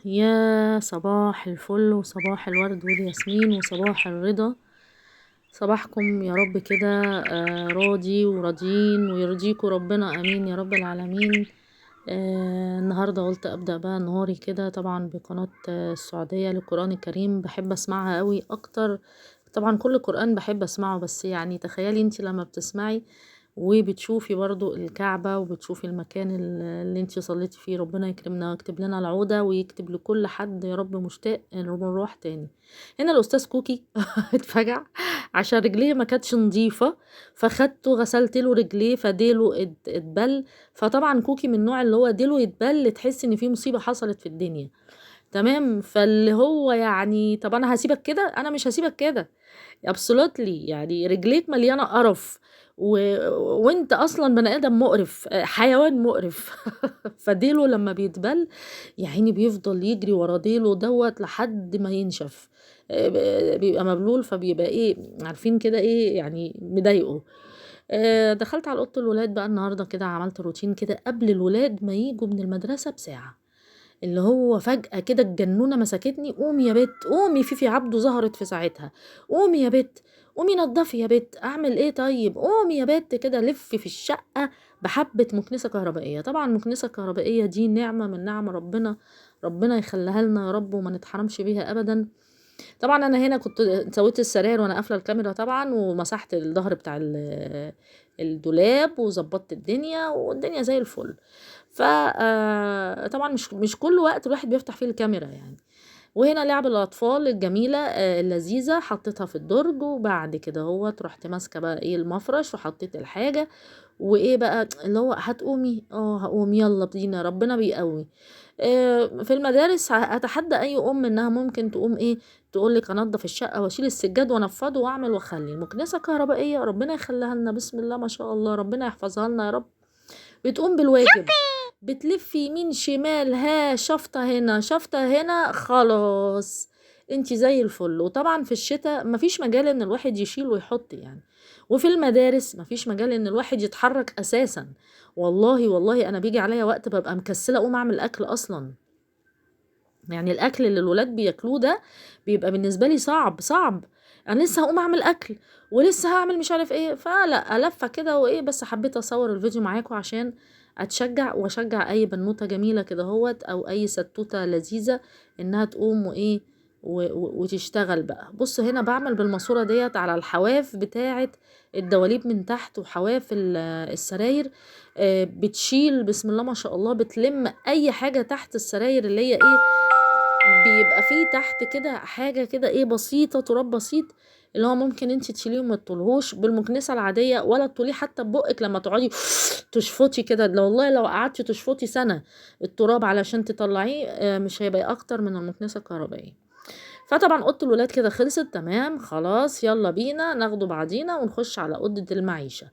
يا صباح الفل وصباح الورد والياسمين وصباح الرضا. صباحكم يا رب كده راضي وراضيين ويرضيكوا ربنا، امين يا رب العالمين. النهارده قلت ابدا بقى نهاري كده طبعا بقناه السعودية للقران الكريم، بحب اسمعها قوي اكتر. طبعا كل قران بحب اسمعه، بس يعني تخيلي انت لما بتسمعي وبتشوفي برضو الكعبة وبتشوفي المكان اللي انت صليتي فيه. ربنا يكرمنا ويكتب لنا العودة ويكتب لكل حد يا رب مشتاق نروح تاني. هنا الأستاذ كوكي اتفجع عشان رجليه ما كانتش نظيفة، فخدته غسلت له رجليه فديله اتبل. فطبعا كوكي من النوع اللي هو ديله يتبل تحس ان في مصيبة حصلت في الدنيا، تمام؟ فاللي هو يعني طب انا هسيبك كده؟ انا مش هسيبك كده absolutely. يعني رجليك مليانة قرف وانت اصلا بني ادم مقرف، حيوان مقرف. فديله لما بيتبل يعني بيفضل يجري ورا ديله دوت لحد ما ينشف، بيبقى مبلول، فبيبقى ايه، عارفين كده ايه يعني، مضايقه. دخلت على اوضة الولاد بقى النهارده كده، عملت روتين كده قبل الولاد ما يجوا من المدرسة بساعة، اللي هو فجأة كده الجنونة مسكتني، قومي يا بت قومي، فيفي عبده ظهرت في ساعتها، قومي يا بت قومي نضفي يا بت، اعمل ايه طيب، قومي يا بت كده لفي في الشقة بحبة مكنسة كهربائية. طبعا المكنسة الكهربائية دي نعمة من نعم ربنا، ربنا يخليها لنا يا رب وما نتحرمش بيها ابدا. طبعا انا هنا كنت سويت السراير وانا قافله الكاميرا طبعا، ومسحت الظهر بتاع الدولاب وظبطت الدنيا، والدنيا زي الفل. ف طبعا مش كل وقت الواحد بيفتح فيه الكاميرا يعني. وهنا لعب الاطفال الجميلة اللذيذة حطيتها في الدرج، وبعد كده اهوت رحت ماسكه بقى ايه المفرش وحطيت الحاجة، وايه بقى اللي هو هتقومي، هقوم يلا بينا، ربنا بيقوي. في المدارس اتحدى اي ام انها ممكن تقوم ايه تقول لك انضف الشقة واشيل السجاد وانفضه واعمل واخلي. المكنسة كهربائية ربنا يخليها لنا، بسم الله ما شاء الله، ربنا يحفظها لنا يا رب. بتقوم بالواجب، بتلف يمين شمال، ها شفطه هنا شفطه هنا، خلاص انتي زي الفل. وطبعا في الشتاء مفيش مجال ان الواحد يشيل ويحط يعني، وفي المدارس مفيش مجال ان الواحد يتحرك اساسا. والله والله انا بيجي عليا وقت ببقى مكسله اقوم اعمل اكل اصلا، يعني الاكل اللي الولاد بياكلوه ده بيبقى بالنسبة لي صعب صعب، انا لسه هقوم اعمل اكل ولسه هعمل مش عارف ايه، فلا الفه كده وايه. بس حبيت اصور الفيديو معاكم عشان اتشجع واشجع اي بنوته جميلة كده اهوت او اي ستوته لذيذة انها تقوم وايه وتشتغل بقى. بص هنا بعمل بالماسوره ديت على الحواف بتاعه الدواليب من تحت وحواف السراير، بتشيل بسم الله ما شاء الله، بتلم اي حاجة تحت السراير اللي هي ايه بيبقى فيه تحت كده حاجة كده ايه بسيطة، تراب بسيط اللي هو ممكن انت تشيليه وما تطولهوش بالمكنسه العادية ولا تطوليه حتى ببقك لما تقعدي تشفطي كده. لو والله لو قعدتي تشفطي سنة التراب علشان تطلعيه مش هيبقى اكتر من المكنسة الكهربائية. فطبعا اوضة الولاد كده خلصت تمام، خلاص يلا بينا ناخده بعدينا ونخش على اوضة المعيشة.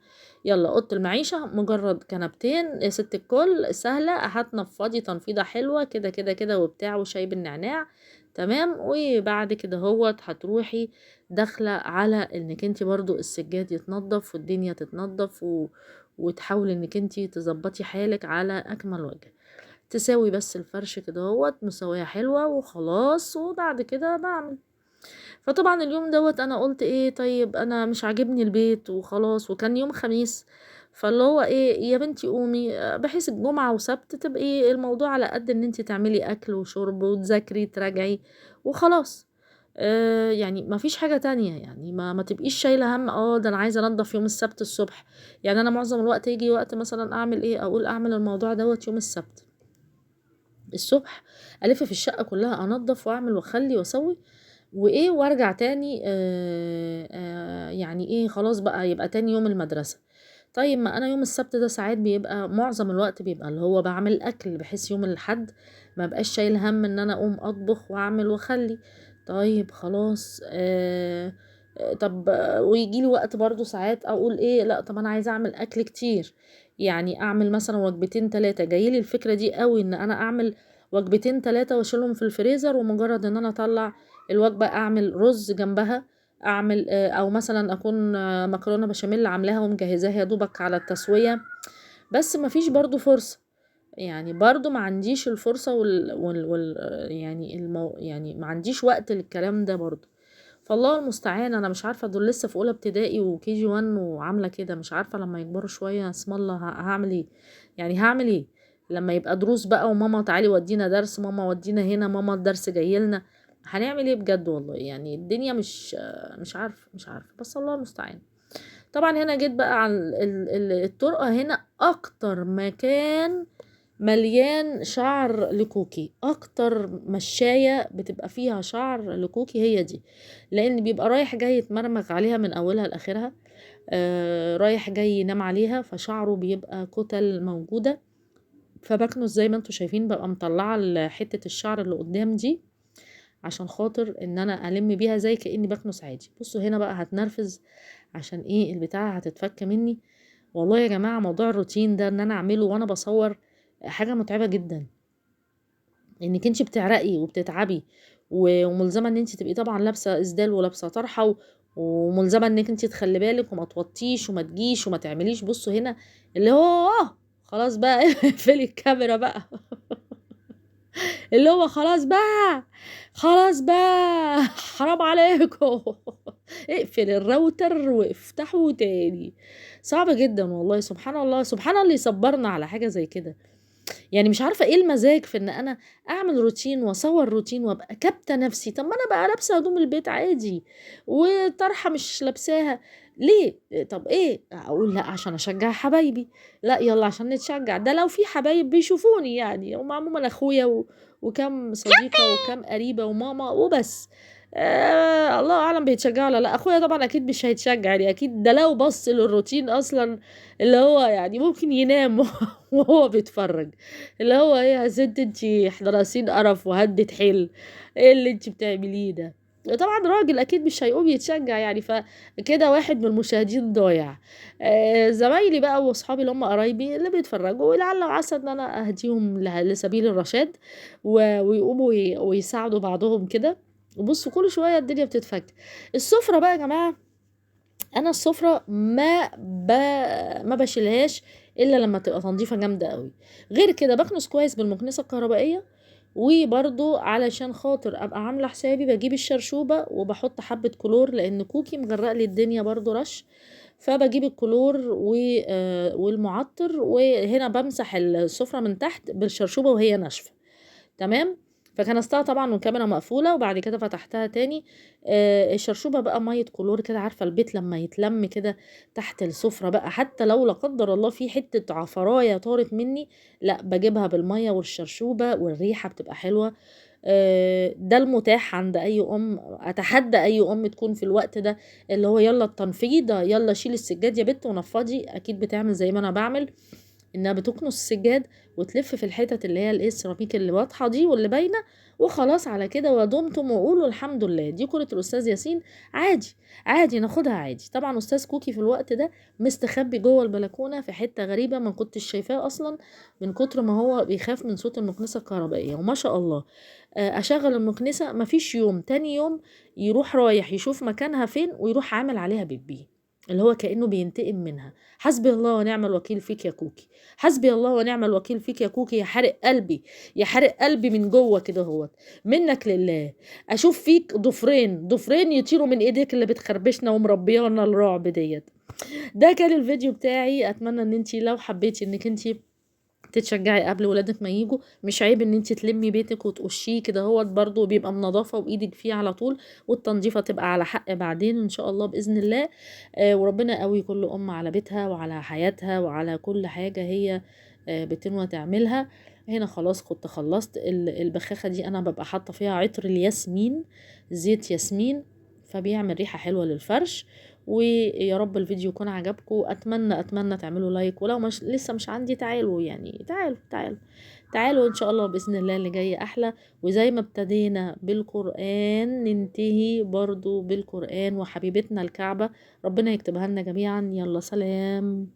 يلا اوضة المعيشة مجرد كنبتين يا ست الكل، سهلة، هتنفضي تنفيضه حلوة كده كده كده وبتاع، وشاي بالنعناع تمام. وبعد كده هوت هتروحي داخله على انك انت برضو السجاد يتنضف والدنيا تتنضف وتحاولي انك انت تظبطي حالك على اكمل وجه، تساوي بس الفرش كده اهوت مساوية حلوة وخلاص. وبعد كده بعمل. فطبعا اليوم دوت انا قلت ايه، طيب انا مش عاجبني البيت وخلاص، وكان يوم خميس، فاللي هو ايه يا بنتي قومي بحيث الجمعة وسبت تبقي الموضوع على قد ان انت تعملي اكل وشرب وتذاكري تراجعي وخلاص. يعني ما فيش حاجة تانية، يعني ما تبقيش شايلة هم ده انا عايزة انضف يوم السبت الصبح. يعني انا معظم الوقت يجي وقت مثلا اعمل ايه، اقول اعمل الموضوع دوت يوم السبت الصبح، الف في الشقة كلها انضف واعمل واخلي واسوي وايه، وارجع تاني يعني ايه خلاص بقى يبقى تاني يوم المدرسة. طيب ما انا يوم السبت ده ساعات بيبقى معظم الوقت بيبقى اللي هو بعمل اكل، بحيث يوم الاحد ما بقاش شايل هم ان انا اقوم اطبخ واعمل واخلي. طيب خلاص طب ويجي لي وقت برضو ساعات اقول ايه، لا طب انا عايزه اعمل اكل كتير، يعني اعمل مثلا وجبتين 3. جايلي الفكرة دي قوي ان انا اعمل وجبتين 3 واشيلهم في الفريزر، ومجرد ان انا اطلع الوجبة اعمل رز جنبها، اعمل او مثلا اكون مكرونه بشاميل عاملاها ومجهزاها يا دوبك على التسوية، بس مفيش برضو فرصة. يعني برضو ما عنديش الفرصة وال يعني يعني ما عنديش وقت للكلام ده برضو. فالله المستعان. انا مش عارفه، دول لسه في اولى ابتدائي وكي جي 1 وعامله كده، مش عارفه لما يكبروا شوية اسم الله هعمل ايه، يعني هعمل ايه لما يبقى دروس بقى، وماما تعالي ودينا درس، ماما ودينا هنا، ماما الدرس جاي لنا، هنعمل ايه بجد والله؟ يعني الدنيا مش عارفه، مش عارفه، بس الله المستعان. طبعا هنا جيت بقى على الطرقه، هنا اكتر مكان مليان شعر لكوكي، اكتر مشاية بتبقى فيها شعر لكوكي هي دي، لان بيبقى رايح جاي يتمرمغ عليها من اولها لاخرها، رايح جاي ينام عليها، فشعره بيبقى كتل موجودة. فبكنس زي ما انتوا شايفين، ببقى مطلعة حتة الشعر اللي قدام دي عشان خاطر ان انا الم بيها زي كأني بكنس عادي. بصوا هنا بقى هتنرفز عشان ايه، البتاعة هتتفك مني. والله يا جماعة موضوع الروتين ده ان انا اعمله وانا بصور حاجة متعبة جدا، انك انت بتعرقي وبتتعبي وملزمة ان انت تبقي طبعا لابسة اسدال ولابسة طرحة وملزمة انك انت تخلي بالك وما توطيش وما تجيش وما تعمليش. بصوا هنا اللي هو خلاص بقى اقفلي الكاميرا بقى اللي هو خلاص بقى، خلاص بقى، حرام عليكم اقفل الراوتر وافتحه تاني. صعب جدا والله، سبحان الله، سبحان الله اللي يصبرنا على حاجة زي كده. يعني مش عارفة ايه المزاج في ان انا اعمل روتين واصور روتين وابقى كابتة نفسي. طب ما انا بقى لابسة هدوم البيت عادي وطرحة مش لابساها ليه؟ طب ايه اقول؟ لا عشان اشجع حبايبي، لا يلا عشان نتشجع، ده لو في حبايب بيشوفوني يعني، هم عموما اخويا وكم صديقة وكم قريبة وماما وبس. الله اعلم بيتشجعوا ولا لا. اخويا طبعا اكيد مش هيتشجع يعني، اكيد ده لو بص للروتين اصلا اللي هو يعني ممكن ينام وهو بيتفرج، اللي هو ايه يا ست انتي، احنا ناقصين قرف وهدة حيل، ايه اللي انتي بتعمليه ده؟ طبعا راجل اكيد مش هيقوم يتشجع يعني، فكده واحد من المشاهدين ضايع. زمايلي بقى واصحابي اللي هم قرايبي اللي بيتفرجوا، لعل وعسى ان انا اهديهم لسبيل الرشاد ويقوموا ويساعدوا بعضهم كده. وبصوا كل شوية الدنيا بتتفك. السفرة بقى يا جماعة، انا السفرة ما بشيلهاش الا لما تبقى تنظيفه جامدة قوي. غير كده بكنس كويس بالمكنسه الكهربائية، وبرضو علشان خاطر ابقى عامله حسابي بجيب الشرشوبه وبحط حبه كلور، لان كوكي مغرق لي الدنيا برضو رش، فبجيب الكلور والمعطر، وهنا بمسح السفرة من تحت بالشرشوبه وهي ناشفة. تمام. فكنستها طبعا والكاميرا مقفولة، وبعد كده فتحتها تاني. الشرشوبه بقى مية كلور كده، عارفه البيت لما يتلم كده تحت السفرة بقى، حتى لو لا قدر الله في حتة عفرايه طارت مني، لا بجيبها بالمية والشرشوبه والريحه بتبقى حلوة. ده المتاح عند اي ام، اتحدى اي ام تكون في الوقت ده اللي هو يلا التنفيضه، يلا شيل السجاد يا بت ونفضي، اكيد بتعمل زي ما انا بعمل، انها بتكنس السجاد وتلف في الحتت اللي هي الايه السيراميك اللي واضحة دي واللي باينة، وخلاص على كده ودمتم وقولوا الحمد لله. دي كره الاستاذ ياسين، عادي عادي ناخدها عادي. طبعا استاذ كوكي في الوقت ده مستخبي جوه البلكونه في حتة غريبة ما كنتش شايفاه اصلا، من كتر ما هو بيخاف من صوت المكنسة الكهربائية. وما شاء الله اشغل المكنسة مفيش يوم تاني يوم يروح رايح يشوف مكانها فين ويروح عامل عليها بيبي، اللي هو كأنه بينتقم منها. حسبي الله ونعم الوكيل فيك يا كوكي، حسبي الله ونعم الوكيل فيك يا كوكي، يا حارق قلبي، يا حارق قلبي من جوه كده اهوت، منك لله اشوف فيك ضفرين، ضفرين يطيروا من ايديك اللي بتخربشنا ومربيانا الرعب ديت. ده كان الفيديو بتاعي، اتمنى ان انتي لو حبيتي انك انتي تتشجعي قبل ولادك ما يجوا، مش عيب ان انت تلمي بيتك وتقشيه كده اهوت، برضو بيبقى بنظافه وايدك فيه على طول، والتنظيفه تبقى على حق بعدين ان شاء الله باذن الله. وربنا قوي كل ام على بيتها وعلى حياتها وعلى كل حاجة هي بتنوى تعملها. هنا خلاص كنت خلصت البخاخه دي، انا ببقى حاطه فيها عطر الياسمين، زيت ياسمين، فبيعمل ريحه حلوة للفرش. ويا رب الفيديو يكون عجبكم، اتمنى تعملوا like، ولو مش لسه مش عندي تعالوا، يعني تعالوا تعالوا تعالوا ان شاء الله باذن الله اللي جاي احلى. وزي ما ابتدينا بالقران ننتهي برضو بالقران وحبيبتنا الكعبة، ربنا يكتبها لنا جميعا. يلا سلام.